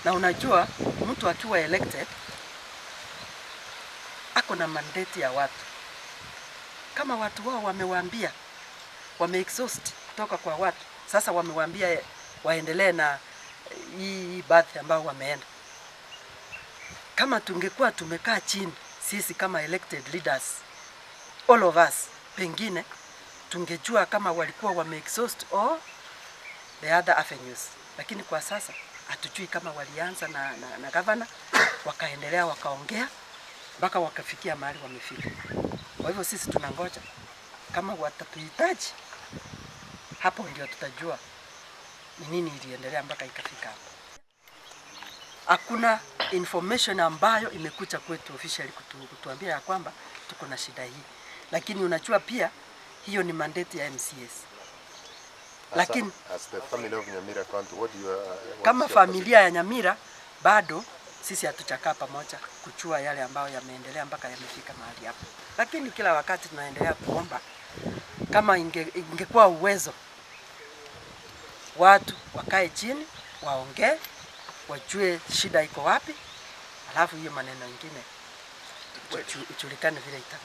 Na unajua mtu akiwa elected ako na mandate ya watu. Kama watu wao wamewaambia, wame exhaust kutoka kwa watu, sasa wamewaambia waendelee na hii path ambao wameenda. Kama tungekuwa tumekaa chini sisi kama elected leaders, all of us, pengine tungejua kama walikuwa wame exhaust all the other avenues, lakini kwa sasa hatujui kama walianza na governor, wakaendelea, wakaongea mpaka wakafikia mahali wamefika. Kwa hivyo sisi tunangoja kama watatuhitaji, hapo ndio tutajua ni nini iliendelea mpaka ikafika hapo. Hakuna information ambayo imekuja kwetu officially kutuambia ya kwamba tuko na shida hii, lakini unajua pia hiyo ni mandate ya MCAs. Lakini As the family of Nyamira County, what do you, what's kama your familia ya Nyamira bado sisi hatujakaa pamoja kujua yale ambayo yameendelea mpaka yamefika mahali hapo, lakini kila wakati tunaendelea kuomba kama ingekuwa uwezo watu wakae chini waongee, wajue shida iko wapi, alafu hiyo maneno ingine ijulikane vile itakuwa.